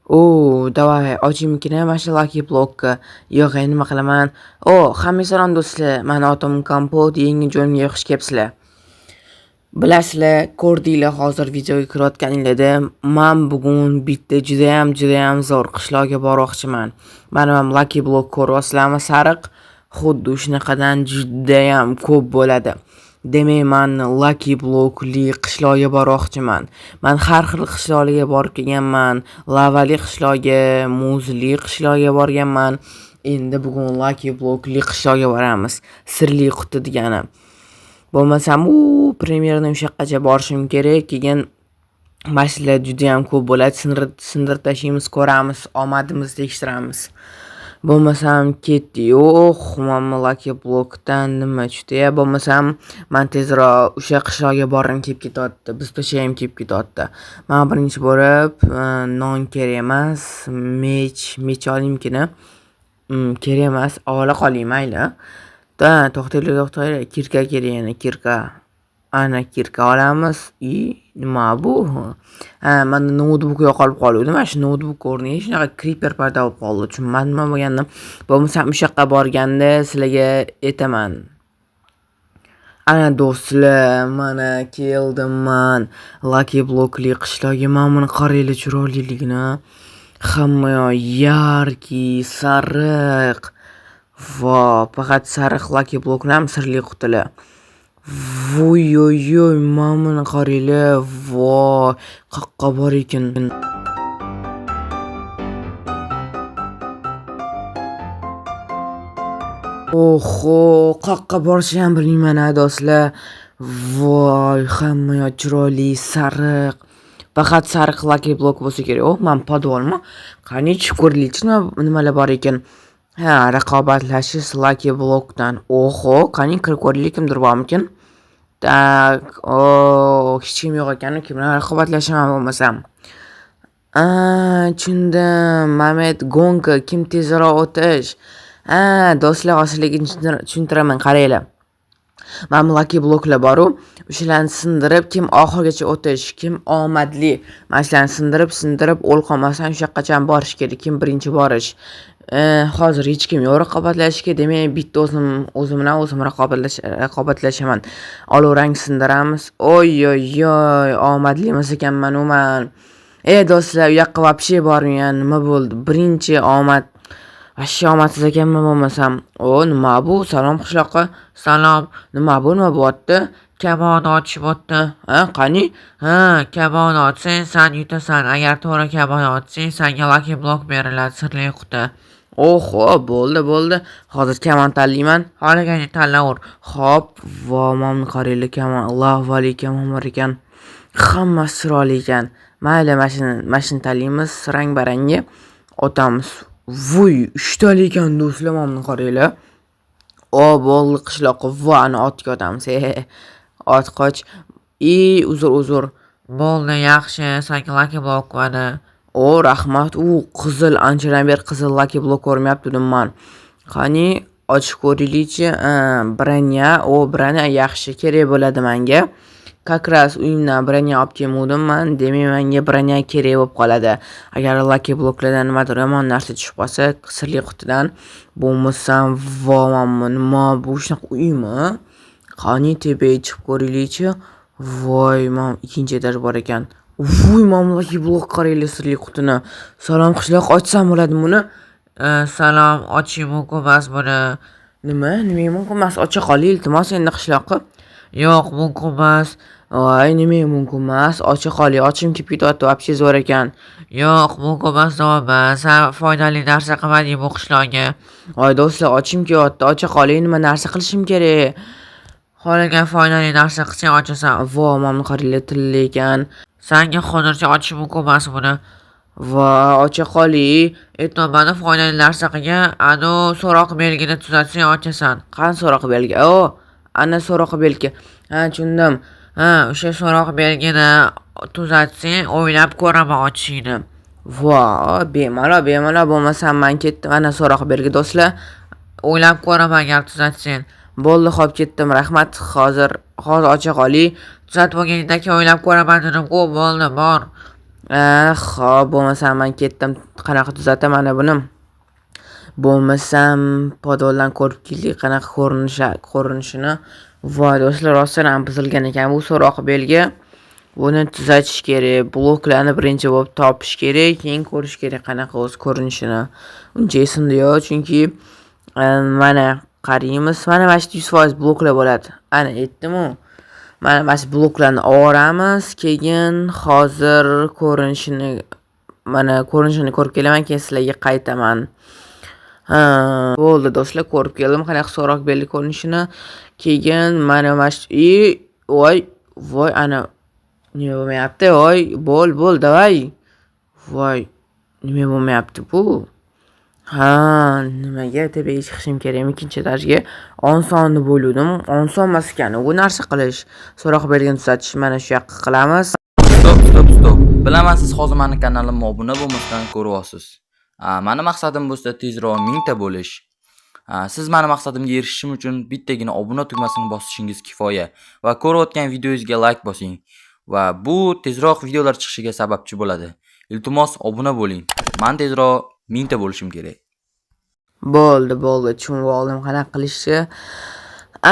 O, давай, ochaymikin mana shu Lucky Blockka. Yo'q, endi nima qilaman? O, hammaga salom do'stlar. Mani otim Kompot, yangi joyimga xush kelibsizlar. Bilasizlar, ko'rdinglar hozir videoga kirayotganinglarda, men bugun bitta judayam judayam zo'r qishloqqa bormoqchiman. Mana ham Lucky Block ko'ryapsizlarmi? Sariq xuddi shunaqadan judayam ko'p bo'ladi. Demak, men Lucky Blockli qishloqqa bormoqchiman. Men har xil qishloqlarga borib kelganman. Lavali qishloqqa, muzli qishloqqa borganman. Endi bugun Lucky Blockli qishloqqa boramiz. Sirli quti degani. Bo'lmasam, u примерно o'sha yoqqacha borishim kerak. Keyin mashinalar juda ham ko'p bo'ladi. Sindirib tashlaymiz, ko'ramiz, omadimizni tekshiramiz. Bo'lmasam ketdik. Yo'q, mana Lucky Blockdan nima tushdi-ya? Bo'lmasam, men tezroq o'sha qishloqqa borgim kelib ketyapti. Biz ham kelib ketyapti. Men birinchi bo'lib non kerak emas, mech olaymikin? Kerak emas, ola qoling mayli. Da, to'xtanglar, to'xtanglar. Кирка kerak yana, кирка. Ana кирка olamiz. I, nima bu? Ha, menda noutbuk yo'qolib qoluvdi. Mana shu noutbuk o'rniga shunaqa creeper paydo bo'lib qoldi. Tushunmadim nima bo'lganini. Bo'lmasam o'sha yoqqa borganda sizlarga aytaman. Ana do'stlar, mana keldim man Lucky Blockli qishloqqa. Mana buni qaranglar chiroyliligini. Hamma yoq яркий, sariq. Vo, faqat sariq Lucky Blocklar ham sirli qutilar. Voy oy oy, mana buni qaranglar. Voy, qayoqqa bor ekan? Oho, qayoqqa borishni ham bilmayman a do'stlar. Voy, hamma yoq chiroyli, sariq. Faqat sariq Lucky Block bo'lsa kerak. Oh, mana podvalmi? Qani tushib ko'raylikchi nimalar bor ekan. Ha, raqobatlashish Lucky Blockdan. Oho, qani kirib ko'raylik, kimdir bormikin? Так, o, hech kim yo'q ekan. Kim bilan raqobatlashaman bo'lmasam. A, tushundim. Mamet гонка, kim tezroq o'tish. Ha, do'stlar, hozir sizlarga tushuntiraman, qaranglar. Mana bu Lucky Blocklar bor-u, o'shalarni sindirib, kim oxirigacha o'tish, kim omadli, mana shularni sindirib, sindirib o'lib qolmasdan o'sha yoqqacha borish kerak, kim birinchi borish. Hozir hech kim yo'q raqobatlashishga, demak bitta o'zim o'zim bilan o'zim raqobatlashaman. Olov rang sindiramiz. Oy oy oy, omadli emas ekanman u man. Ey do'stlar, u yoqqa вообще bormagan, nima bo'ldi? Birinchi omad. Вообще omadsiz ekanman bo'lmasam. O, nima bu? Salom qishloqqa. Salom. Nima bu? Nima bo'lyapti? Kamon otishibdi. Ha, qani? Ha, kamon otsang san yutasan. Agar to'g'ri kamon otsang, sanga Lucky Block beriladi, sirli quti. Oho, bo'ldi, bo'ldi. Hozir kamon tanlayman. Xohlaganing tanlaver. Xo'p, vo, mana buni qaranglar, kamon, lavali kamon bor ekan. Hammasi chiroyli ekan. Mayli, mana shuni tanlaymiz, rang-barangga otamiz. Vuy, uchtali ekan do'stlar, mana buni qaranglar. O, bo'ldi qishloqqa. Vo, ana otga otamiz. He, ot qoch. I, uzr, uzr. Bo'ldi, yaxshi, sanga Lucky Block mana. O, rahmat. U qizil, anchadan beri qizil Lucky Block ko'rmayaptim man. Qani, ochib ko'raylikchi. Броня, o, броня yaxshi, kerak bo'ladi menga. Как раз uyimdan броня olib kelmovdim man, demak menga броня kerak bo'lib qoladi. Agar Lucky Blocklardan nimadir yomon narsa tushib qolsa, sirli qutidan bo'lmasam, vo, mana nima bu shunaqa uymi? Qani tepaga chiqib ko'raylikchi. Voy, mana ikkinchi этаж bor ekan. Vuy, mana Lucky Block qaranglar sirli qutini. Salom qishloq, ochsam bo'ladimi buni? Salom, ochishing mumkin emas buni. Nima? Nimaga mumkin emas? Ocha qoling, iltimos endi qishloqqa. Yo'q, mumkin emas. Voy, nimaga mumkin emas? Ocha qoling, ochim kelib ketyapti, вообще zo'r ekan. Yo'q, mumkin emas deyapman. San foydali narsa qilmading bu qishloqqa. Voy do'stlar, ochim kelyapti, ocha qoling, nima narsa qilishim kerak? Xohlagan foydali narsa qilsang ochasan. Vo, mana buni qaranglar, tilla ekan. Sanga hozircha ochish mumkin emas buni. Vo, ocha qoling. Aytyapman foydali narsa qilgin, anu so'roq belgini tuzatsang ochasan. Qani so'roq belgi? O, ana so'roq belgi. Ha, tushundim. Ha, o'sha so'roq belgini tuzatsang, o'ylab ko'raman ochishingni. Vo, bemalol, bemalol bo'lmasam man ketdim. Ana so'roq belgi do'stlar. O'ylab ko'raman agar tuzatsang. Bo'ldi, xo'p ketdim. Rahmat. Hozir ocha qoling. Tuzatib bo'lganingdan keyin o'ylab ko'raman dedim-ku, bo'ldi, bor. Xo'p, bo'lmasam men ketdim. Qanaqa tuzataman mana buni? Bo'lmasam podvaldan ko'rib keldik qanaqa ko'rinishini. Voy do'stlar, rostdan ham buzilgan ekan bu so'roq belgi. Buni tuzatish kerak. Bloklarni birinchi bo'lib topish kerak, keyin ko'rish kerak qanaqa o'z ko'rinishini. Uncha esimda yo'q, chunki mana qaraymiz. Mana shu 100% bloklar bo'ladi. Ana aytdim-u. Mana shu bloklarni olamiz, keyin hozir ko'rinishini, mana ko'rinishini ko'rib kelaman, keyin sizlarga qaytaman. Ha, bo'ldi do'stlar, ko'rib keldim qanaqa so'roq belgi ko'rinishini. Keyin mana shu voy, voy, ana nima bo'lmayapti? Voy, bo'l, bo'l, давай. Voy, nima bo'lmayapti bu? Ha, nimaga tepaga chiqishim kerakmi ikkinchi etajga? Oson deb o'yladim. Oson emas ekan u narsa qilish. So'roq belgini tuzatish mana shu yoqqa qilamiz. Стоп, стоп, стоп. Bilaman, siz hozir mani kanalimga obuna bo'lmasdan ko'ryapsiz. Mani maqsadim bo'lsa tezroq 1000 ta bo'lish. Siz mani maqsadimga erishishim uchun bittagina obuna tugmasini bosishingiz kifoya va ko'rayotgan videongizga like bosing va bu tezroq videolar chiqishiga sababchi bo'ladi. Iltimos, obuna bo'ling. Man tezroq 1000 ta bo'lishim kerak. Bo'ldi, bo'ldi, tushunib oldim qanaqa qilishni.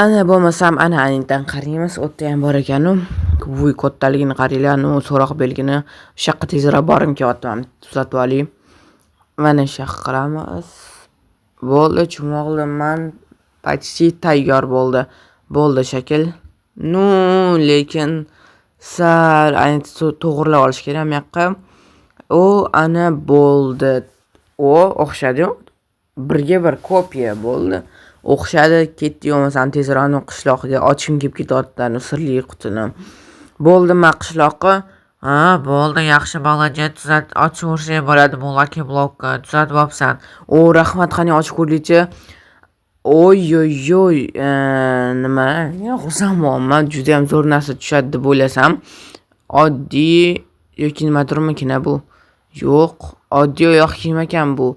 Ana bo'lmasam ana aynidan qaraymiz. U yerda ham bor ekan-u. Vuy, kattaligini qaranglar, anu so'roq belgini. O'sha yoqqa tezroq borgim kelyapti, mana tuzatib olay. Mana shu yoqqa qilamiz. Bo'ldi, tushunib oldim man. Почти tayyor bo'ldi. Bo'ldi shakl. Ну, lekin sal ayni to'g'irlab olish kerak bu yoqqa. U ana bo'ldi. O, o'xshadi. Birga bir kopiya bo'ldi. O'xshadi, ketdi bo'lmasam tezroq anu qishloqqa ochgim kelib ketyapti anu sirli qutini. Bo'ldimi qishloqqa? Ha, bo'ldi, yaxshi, молодец, tuzat, ochaversang bo'ladi bu Lucky Blockni, tuzatib olibsan. O, rahmat, qani ochib ko'raylikchi. Oy-oy-oy, nima? Xursand bo'lyapman. Judayam zo'r narsa tushadi deb o'ylasam, oddiy yoki nimadirmikin bu? Yo'q, oddiy oyoq kiyim ekan bu.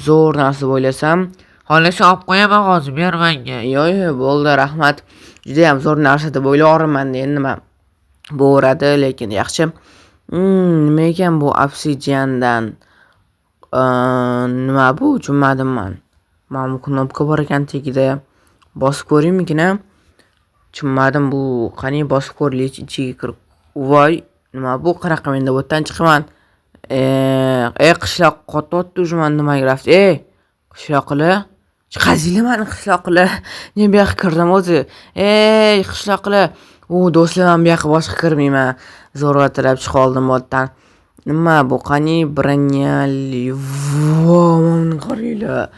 Zo'r narsa deb o'ylasam, Xohlasa olib qo'yaman hozir, ber menga. Yo'q, yo'q, bo'ldi, rahmat. Judayam zo'r narsa deb o'ylayapman endi nima bo'veradi, lekin yaxshi. Nima ekan bu obsidiandan? Nima bu? Tushunmadim man. Mana bu knopka bor ekan tagida. Bosib ko'raymikin a? Tushunmadim bu. Qani bosib ko'raylik ichiga kirib. Voy, nima bu? Qanaqa menda bu yerdan chiqaman? Qishloq qotyapti уже mani Minecraft. Ey, qishloqlar, chiqazinglar mani, qishloqlar. Men bu yoqqa kirdim o'zi. Ey, qishloqlar. U do'stlar, men bu yoqqa boshqa kirmayman. Zo'rg'a chiqa oldim bu yerdan. Nima bu? Qani броня li. Voy, mana qaranglar.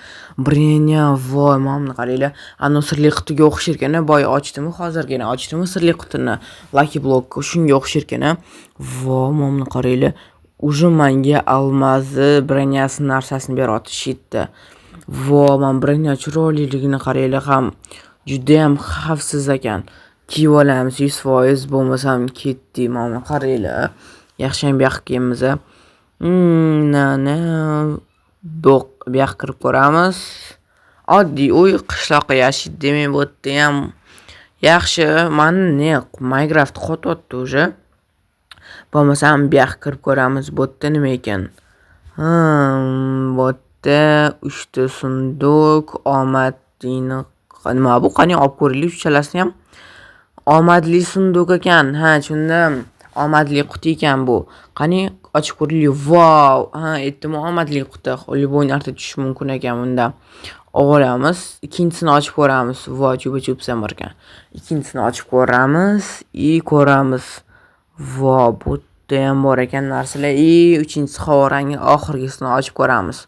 Броня, voy, mana buni qaranglar. Ana sirli qutiga o'xshar ekan. Boya ochdimi, hozirgina ochdimi sirli qutini. Lucky Block shunga o'xshar ekan. Voy, mana buni qaranglar. Уже manga алмаз i броня si narsasini beryapti щит da. Vo, mana броня chiroyliligini qaranglar ham. Judayam xavfsiz ekan. Kiyib olamiz 100%, bo'lmasam ketdik. Mana buni qaranglar. Yaxshiyam bu yoqqa kiyimiz. Na na bu yoqqa kirib ko'ramiz. Oddiy uy, qishloqqa yashaydi demak bu yerdayam yaxshi. Mani ne Minecraft qotyapti уже. Bo'lmasam bu yoqqa kirib ko'ramiz. Bu yerda nima ekan? Bu yerda 3 ta сундук, omadini nima bu? Qani olib ko'raylik uchalasini ham. Omadli сундук ekan. Ha, tushundim. Omadli quti ekan bu. Qani ochib ko'raylik. Vau! Ha, aytdim omadli quti. Любой narsa tushishi mumkin ekan bunda. Olamiz. Ikkinchisini ochib ko'ramiz. Voy, chupa chups ham bor ekan. Ikkinchisini ochib ko'ramiz и ko'ramiz. Vo, bu yerda ham bor ekan narsalar. И uchinchisi havo rangi, oxirgisini ochib ko'ramiz.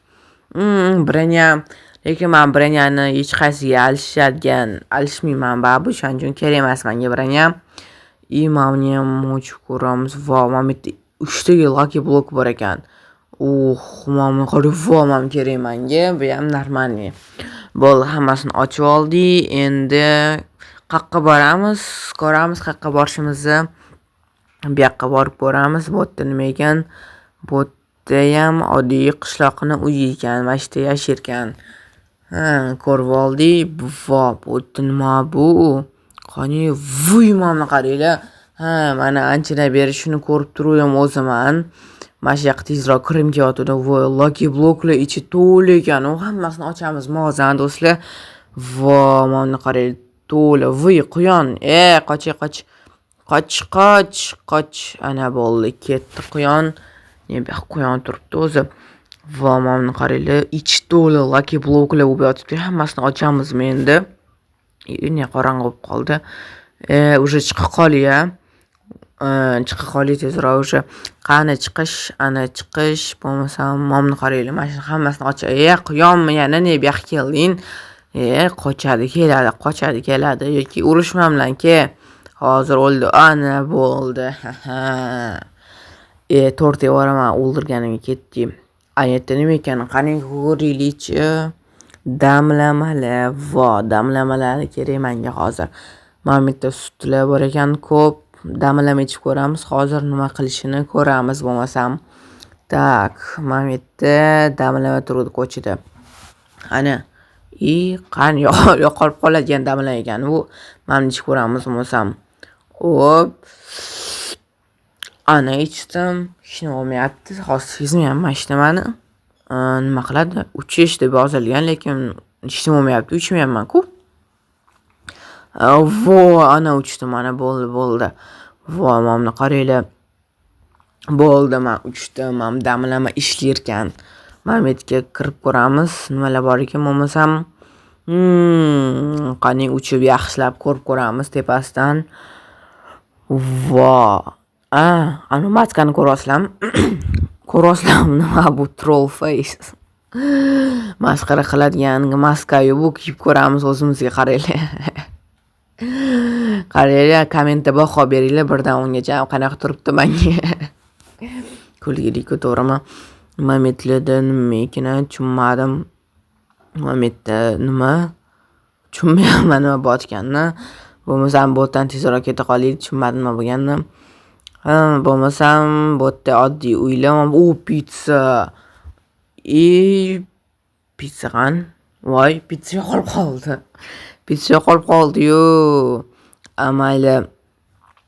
Броня. Lekin man броня ni hech qaysiga alishadigan alishmayman baribir, o'shaning uchun kerak emas menga броня. И mana buni ham ochib ko'ramiz. Vo, mana bu yerda uchtaga lucky block bor ekan. Uh, mana buni qarang. Vo, mana bu kerak menga. Bu ham нормальный. Bo'ldi, hammasini ochib oldik. Endi qayoqqa boramiz? Ko'ramiz qayoqqa borishimizni. Bu yoqqa borib ko'ramiz. Bu yerda nima ekan? Bu yerdayam oddiy qishloqni uyi ekan. Mana shu yerda yashar. Ha, ko'rib oldik. Vo, bu yerda nima bu? Qani, vuy, mana buni qaranglar. Ha, mana anchadan beri shuni ko'rib turuvdim o'zim. Mana shu yoqqa tezroq kirim kelyotidi. Voy, lucky bloklar ichi to'la ekan. U hammasini ochamiz hozir, do'stlar. Vo, mana qarang, to'la. Voy, quyon. E, qoch, qoch. Qoch, qoch, qoch. Ana bo'ldi, ketdi quyon. Ne bu yoqqa quyon turibdi o'zi. Vo, mana qaranglar, ichi to'la lucky bloklar bo'lib yotibdi. Hammasini ochamizmi endi? Ne qorong'i bo'lib qoldi. E, уже chiqa qolya. Chiqa qolay tezroq уже. Qani chiqish, ana chiqish, bo'lmasam mana qaranglar, mana shuni hammasini och. E, quyonmi yana ne bu yoqqa kelding? E, qochadi, keladi, qochadi, keladi yoki urushma bilan ke. Hozir o'ldi. Ana bo'ldi. E, to'rt yuboraman o'ldirganimga ketdi. A yerda nima ekan? Qarang, ko'raylikchi. Damlamalar. Vo, damlamalar kerak menga hozir. Mana bu yerda sutlar bor ekan ko'p. Damlama ichib ko'ramiz. Hozir nima qilishini ko'ramiz bo'lmasam. Так, mana bu yerda damlama turuvdi ko'chada. Ana. I, qani yo'qolib qoladigan damlama ekan bu. Mana ichib ko'ramiz bo'lmasam. Hop. Ana ichdim. Hech nima bo'lmayapti. Hozir sezmayapman hech nimani. Nima qiladi? Uchish deb yozilgan, lekin hech nima bo'lmayapti. Uchmayapman-ku. Vo, ana uchdim, mana bo'ldi, bo'ldi. Vo, mana buni qaranglar. Bo'ldi, man uchdim, mana damlama ishlarkan. Mana bu yerga kirib ko'ramiz, nimalar bor ekan bo'lmasam. Qani uchib yaxshilab ko'rib ko'ramiz tepasidan. Vo! A, anu maskani ko'ryapsizlarmi? Ko'ryapsizlarmi nima bu troll face? Masxara qiladigan maskayu bu kiyib ko'ramiz o'zimizga qaranglar. Qaranglar, kommentda baho beringlar 1 dan 10gacha qanaqa turibdi menga. Kulgili-ku, to'g'rimi? Momentlarda nima ekan, tushunmadim. Momentda nima? Tushunmayapman nima bo'layotganini. Bo'lmasam bu yerdan tezroq keta qolaylik, tushunmadim nima bo'lganini. Ha, bo'lmasam bu yerda oddiy uylar. O, pitsa. I pitsa qani? Voy, pitsa yo'qolib qoldi. Pitsa yo'qolib qoldi-yu. A, mayli.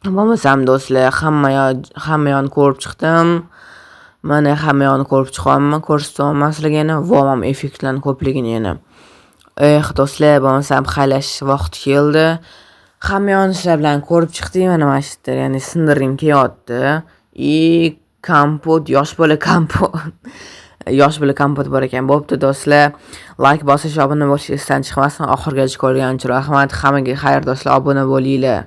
Bo'lmasam do'stlar, hamma yoq hamma yoqni ko'rib chiqdim. Mana hamma yoqni ko'rib chiqyapman, ko'rsatyapman sizlarga yana. Vo, mana effektlarni ko'pligini yana. Eh, do'stlar, bo'lmasam xayrlashish vaqti keldi. Hamma yoqni sizlar bilan ko'rib chiqdik. Mana shu yerda ya'ni sindirgim kelyapti. И kompot, yosh bola kompot. Yosh bola kompot bor ekan. Bo'pti do'stlar. Like bosish, obuna bo'lish esdan chiqmasin. Oxirigacha ko'rgan uchun rahmat. Hammaga xayr do'stlar, obuna bo'linglar.